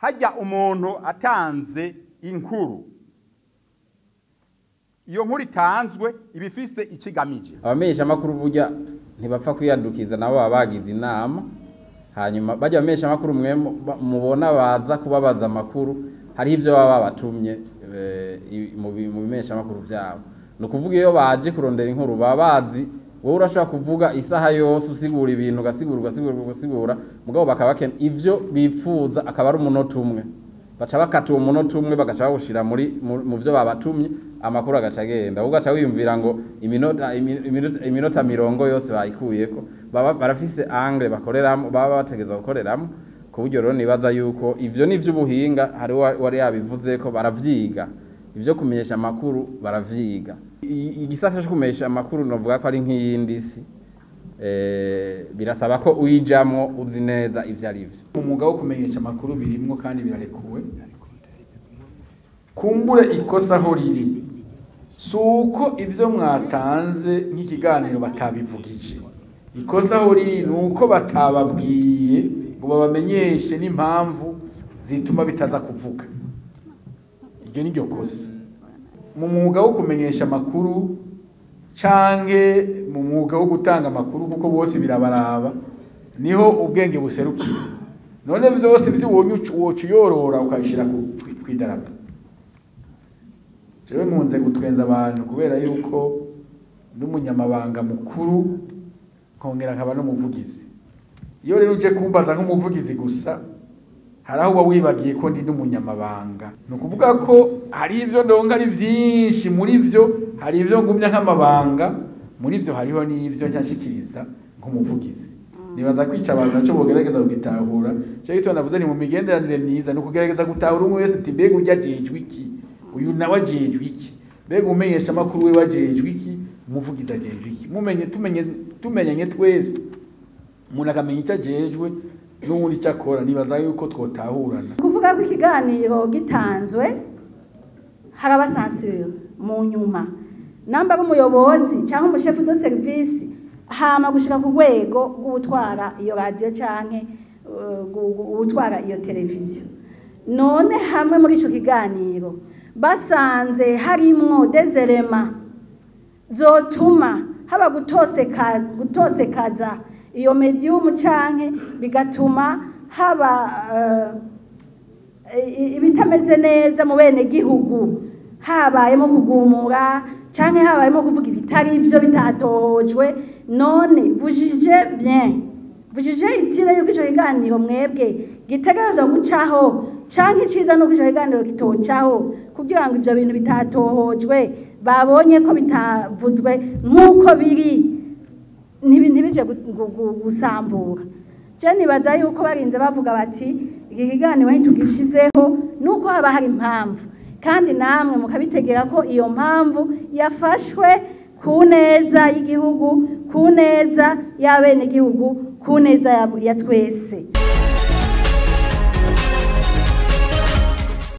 Hajya umuntu atanze inkuru, iyo nkuru itanzwe ibifise ikigamije. Abamenyesha makuru burya ntibapfa kwiyadukiza, nabo baba bagize inama. Hanyuma bajya abamenyesha makuru mwe mubona baza kubabaza amakuru, hariho ivyo baba babatumye mu bimenyesha makuru vyabo. Ni ukuvuga iyo baje kurondera inkuru baba bazi wowe urashobora kuvuga isaha yose usigura ibintu, ugasigura ugasigura ugasigura, mugabo bakaba ivyo bipfuza akaba ari umunota umwe, baca bakata uwo munota umwe bagaca bawushira muri mu vyo babatumye, amakuru agaca agenda. Ugaca wiyumvira ngo iminota mirongo yose bayikuyeko. Baba barafise angle bakoreramo, baba bategeza gukoreramo, ku buryo rero nibaza yuko ivyo ni ivy'ubuhinga. Hari wari yabivuze ko baravyiga, ivyo kumenyesha amakuru baravyiga. Igisata cyo kumenyesha amakuru novuga ko ari nk'iyindi si, birasaba ko uyijamwo uzi neza ivyo ari vyo. Umwuga wo kumenyesha amakuru birimwo kandi birarekuwe. Kumbure ikosa aho riri si uko ivyo mwatanze nk'ikiganiro batabivugije, ikosa aho riri ni uko batababwiye ngo babamenyeshe n'impamvu zituma bitaza kuvuga. Iryo ni ryo kosa. Mu mwuga wo kumenyesha amakuru canke mu mwuga wo gutanga amakuru, kuko bose birabaraba, niho ubwenge buserukira. None vyose ivyo ubonye woca uyorora ukabishira kw'idarapo. Jewe nkunze gutwenza abantu kubera yuko n'umunyamabanga mukuru nkongera nkaba n'umuvugizi. Iyo rero uje kumbaza nk'umuvugizi gusa, hari aho uba wibagiye ko ndi n'umunyamabanga. Ni ukuvuga ko hari ivyo ndonka ari vyinshi, muri vyo hari ivyo ngumya nk'amabanga, muri vyo hariho n'ivyo nshikiriza nk'umuvugizi. Nibaza kwica abantu naco bogerageza kugitahura. Cyo gituma navuze ni mu migenderanire myiza, ni ukugerageza gutahura umwe wese ati mbega urya ajejwe iki, uyu nawe ajejwe iki, mbega umumenyesha amakuru we wajejwe iki, umuvugizi ajejwe iki. Mumenye, tumenye, tumenyanye twese, umuntu akamenya icyo ajejwe n'uwundi icyo akora, nibaza yuko twotahurana. Kuvuga ko ikiganiro gitanzwe haraba censure mu nyuma, namba ari umuyobozi cyangwa umushefu de service, hama gushika ku rwego rw'utwara iyo radio canke utwara iyo televiziyo. None hamwe muri ico kiganiro basanze harimwo des éléments zotuma haba gutosekaza iyo medium canke bigatuma haba ibitameze neza mu bene gihugu, habayemo kugumura canke habayemo kuvuga ibitari ivyo bitatohojwe. None vujije bien, vujije itire yuko ico kiganiro mwebwe gitegerezwa gucaho, canke iciza nuko ico kiganiro kitocaho, kugira ngo ivyo bintu bitatohojwe babonye ko bitavuzwe nk'uko biri, ntibije gusambura. Je nibaza yuko barinze bavuga bati iki kiganiro ntitugishizeho, nuko haba hari impamvu, kandi namwe mukabitegera ko iyo mpamvu yafashwe ku neza y'igihugu, ku neza y'abenegihugu, ku neza ya twese.